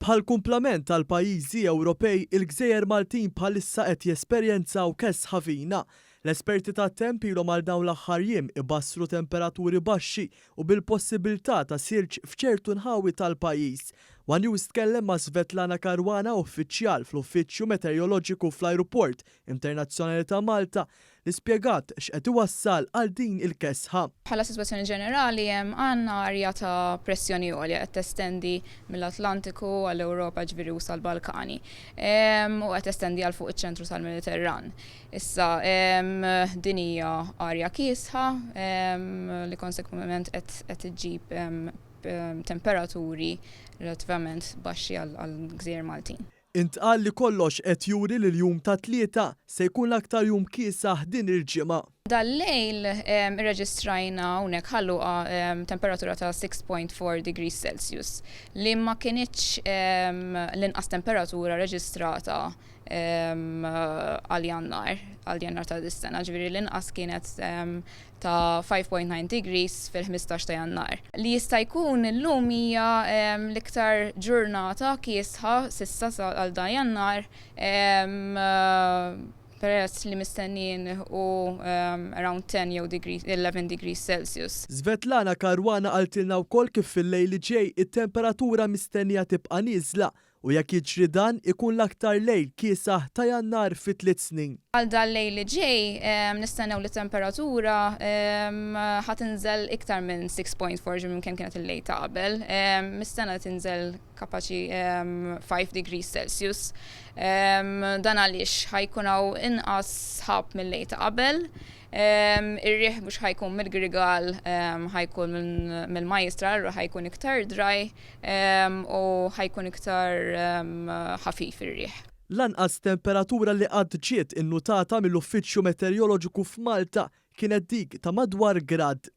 Bħall-kumplament tal-pajjiżi Ewropej, il-gżejjer Maltin bħalissa qed jesperjenzaw kesħa fina. L-esperti tat-temp ilhom għal dawn l-aħħar jiem ibassru temperaturi baxxi u bil-possibilità ta' silġ f'ċertu nħawi tal-pajjiż. One News tkellem ma' Svetlana Caruana, uffiċjal fl-Uffiċċju Meteoroloġiku fl-Ajruport Internazzjonali ta' Malta, li spjegat x'qed iwassal għal din il-kesħa. Bħala sitwazzjoni ġenerali hemm għandna arja ta' pressjoni għolja qed testendi mill-Atlantiku għall-Ewropa ġifieri u sal-Balkani u qed testendi għal fuq iċ-ċentru tal-Mediterran. Issa din hija arja kiesħa li konsekwentament qed iġġib temperaturi relattivament baxxi għall-gżejjer Maltin. Intqal li kollox qed juri li l-jum tat-Tlieta se jkun l-aktar jum kiesaħ din il-ġimgħa. Dal-lejl irreġistrajna hawnhekk Ħal Luqa temperatura ta' 6.4 degrees Celsius li ma kinitx l-inqas temperatura reġistrata għal Jannar, għal Jannar ta' dis-sena, ġifieri l-inqas kienet ta' 5.9 degrees fil-15 ta' Jannar. Li jista' jkun illum hija l-iktar ġurnata kiesħa s'issa għal dan Jannar peress li mistennijin nilħqu around 10 jew 11 degrees Celsius. Svetlana Caruana qaltilna wkoll kif fil-lejl li ġej it-temperatura mistennija tibqa' nieżla U jekk jiġri dan, ikun l-aktar lejl kiesaħ ta' Jannar fi tliet snin. Għal dal-lejl li ġej, nistennew li t-temperatura ħa tinżel iktar minn 6.4 ġi minn kemm kienet il-lejl ta' qabel. Mistenna li tinżel kapaċi 5 degrees Celsius. Dan għaliex ħa jkun hawn inqas sħab mill-lejl ta' qabel. Ir-riħ mhux ħa jkun mill-Grigal, ħa jkun mill-Majjistral, allura ħa jkun iktar dry. U ħa jkun iktar ħafif ir-riħ. L-anqas temperatura li qatt ġiet innutata mill-Uffiċċju Meteoroloġiku f'Malta kienet dik ta' madwar grad.